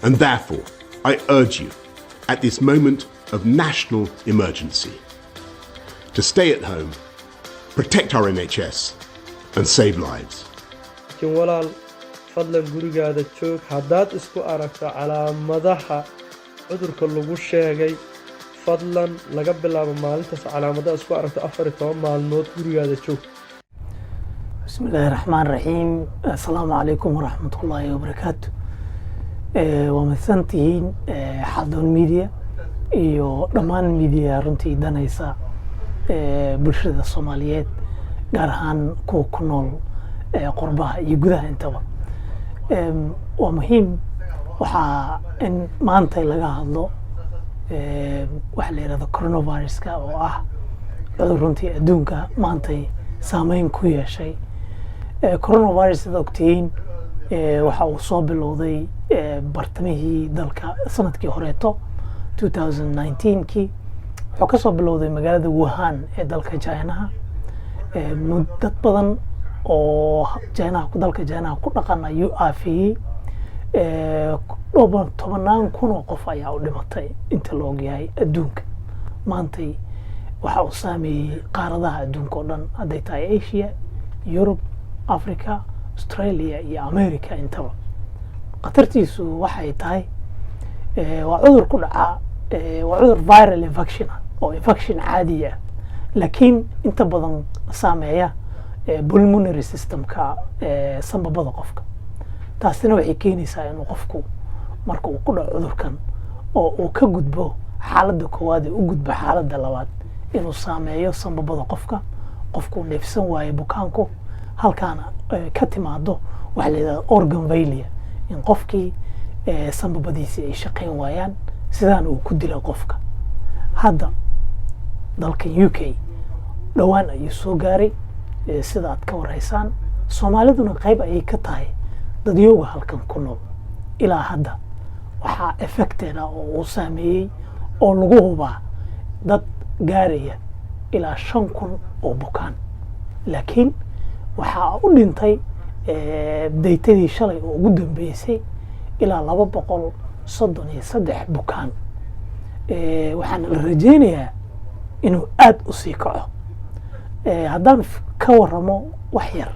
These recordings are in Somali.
And therefore, I urge you, at this moment of national emergency, to stay at home, protect our NHS, and save lives. Laakiin walaal, fadlan gurigaada joog. Haddaad isku aragto calaamadaha cudurka lagu sheegay, fadlan laga bilaabo maalintaas calaamadaha isku aragto 14 maalmood gurigaada joog. بسم الله الرحمن الرحيم، السلام عليكم ورحمة الله وبركاته. Waa mahadsantihiin Xaldoon Media iyo dhammaan media runtii danaysa bulshada Soomaaliyeed, gaar ahaan kuwa ku nool qurbaha iyo gudaha intaba. Waa muhiim waxaa in maanta laga hadlo waxa la yihahdo coronaviruska, oo ah cudur runtii adduunka maantay saameyn ku yeeshay. Coronavirus, sida ogtihiin, waxa uu soo bilowday bartamihii dalka sanadkii horeeto 2019kii. Wuxuu ka soo bilowday magaalada Wuhan ee dalka Chinaha. Dad badan oo Chinaha, dalka Chinaha ku dhaqan ayuu aafiyey. Dhowr tobanaan kun oo qof ayaa u dhimatay inta la ogyahay adduunka. Maantay waxa uu saameeyey qaaradaha adduunka oo dhan, hadday tahay Asia, Yurub, Africa, Australia iyo America intaba. Khatartiisu waxay tahay waa cudur ku dhaca, waa cudur viral infection ah oo infection caadi ah, laakiin inta badan saameeya pulmonary systemka, sambabada qofka. Taasina waxay keenaysaa inuu qofku marka uu ku dhaco cudurkan oo uu ka gudbo xaaladda koowaad ee u gudbo xaaladda labaad, inuu saameeyo sambabada qofka, qofku neefsan waayo bukaanku, halkaana ka timaado waxa la yidhahda organ failure, in qofkii sambabadiisii ay shaqayn waayaan, sidaana uu ku dilo qofka. Hadda dalkan UK dhowaan ayuu soo gaaray, sida aad ka warhaysaan. Soomaaliduna qayb ayay ka tahay dadyowga halkan ku nool. Ilaa hadda waxaa affected ah oo uu saameeyey oo lagu hubaa dad gaaraya ilaa 5000 oo bukaan, laakiin waxaa u dhintay daytadii shalay oo ugu dambeysay ilaa 233 bukaan. Waxaana la rajeynayaa inuu aada u sii kaco. Haddaan ka waramo wax yar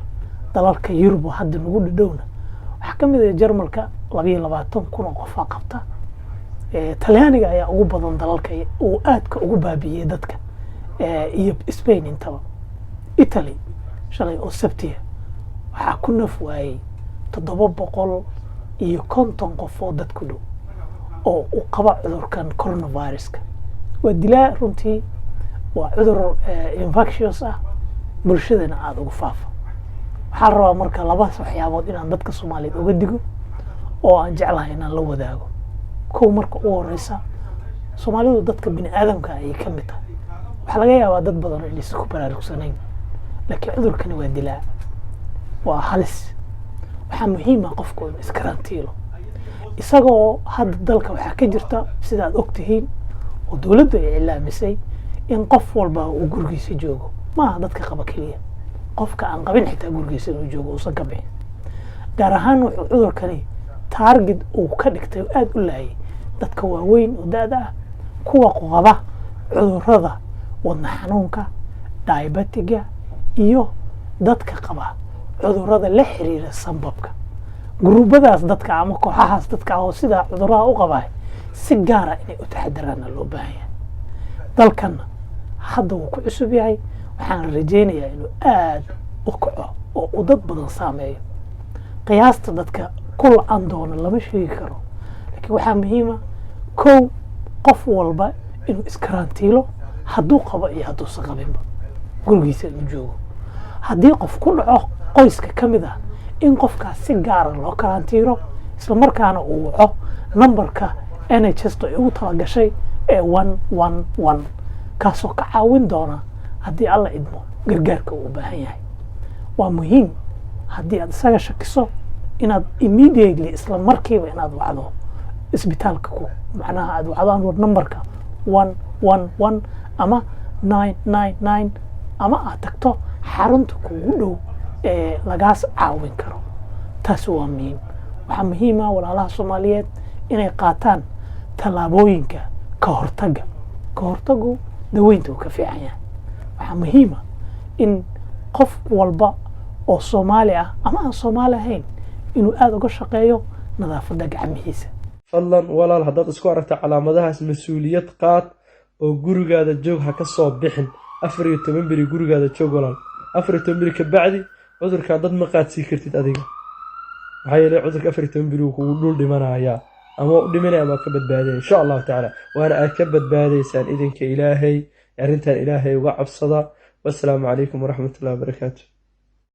dalalka Yurub oo hadda nagu dhadhowna, waxaa ka mid ah Jarmalka, 22,000 oo qofaa qabta. Talyaaniga ayaa ugu badan dalalka uu aadka ugu baabi'iyey dadka, iyo Spain intaba. Italy shalay oo Sabtiya waxaa ku naf waayey 750 qof oo dad ku dhow oo u qaba cudurkan coronaviruska. Waa dilaa runtii, waa cudur infectious ah, bulshadana aada ugu faafa. Waxaa la rabaa marka laba waxyaabood inaan dadka Soomaaliyeed uga digo oo aan jeclahay inaan la wadaago. Kow, marka ugu horeysa, Soomaalidu dadka bini aadamka ayay ka mid tahay. Waxaa laga yaabaa dad badan oo inaysan ku baraarugsanayn, laakiin cudurkani waa dilaa, waa halis. Waxaa muhiim ah qofku inuu iskarantiilo. Isagoo hadda dalka waxaa ka jirta, sida aad og tihiin oo dowladdu ay cilaamisay, in qof walba uu gurigiisa joogo. Maaha dadka qaba keliya, qofka aan qabin xitaa gurigiisa inuu joogo, uusan ka bixin. Gaar ahaan wuxuu cudurkani target uu ka dhigtay oo aada u laayay dadka waaweyn oo da-da ah, kuwa qaba cudurrada wadna xanuunka, diabetiga, iyo dadka qaba cudurrada la xiriira sambabka. Guruubadaas dadka ama kooxahaas dadka ah oo sidaa cudurrada u qabaa, si gaara inay u taxadaraana loo baahan yahay. Dalkanna hadda wuu ku cusub yahay, waxaan rajaynayaa inuu aada u kaco oo uu dad badan saameeyo. Qiyaasta dadka ku la-an doona lama sheegi karo, laakiin waxaa muhiima kow, qof walba inuu iskarantiilo, hadduu qabo iyo hadduusan qabinba, gurigiisa inuu joogo. Haddii qof ku dhaco qoyska ka mid ah, in qofkaas si gaara loo karantiilo, isla markaana uu waco numberka NHS ay ugu talagashay ee 111, kaasoo ka caawin doona, haddii Alla idmo, gargaarka uu u baahan yahay. Waa muhiim haddii aad isaga shakiso inaad immediately, isla markiiba, inaad wacdo isbitaalka, ku macnaha aad wacdo anwar numberka 111 ama 999, ama aad tagto xarunta kugu dhow ee lagaas caawin karo. Taasi waa muhiim. Waxaa muhiima walaalaha Soomaaliyeed Inay qaataan tallaabooyinka ka hortagga. Ka hortaggu daweynta uu ka fiican yahay. Waxaa muhiima in qof walba oo Soomaali ah ama aan Soomaali ahayn inuu aada uga shaqeeyo nadaafadda gacmihiisa. Fadlan walaal, haddaad isku aragto calaamadahaas, mas-uuliyad qaad oo gurigaada joog, ha ka soo bixin. 14 beri gurigaada joog walaal. 14 beri ka bacdi cudurkan dad ma qaadsii kartid adiga, maxaa yeelay cudurka 14 beri wuu kugu dhul dhimanayaa ama u dhimanaya ama ka badbaadaya, insha Allahu tacaala. Waana aad ka badbaadaysaan idinka Ilaahay. Arrintan Ilaahay uga cabsada. Wassalaamu calaykum waraxmatullahi wabarakaatu.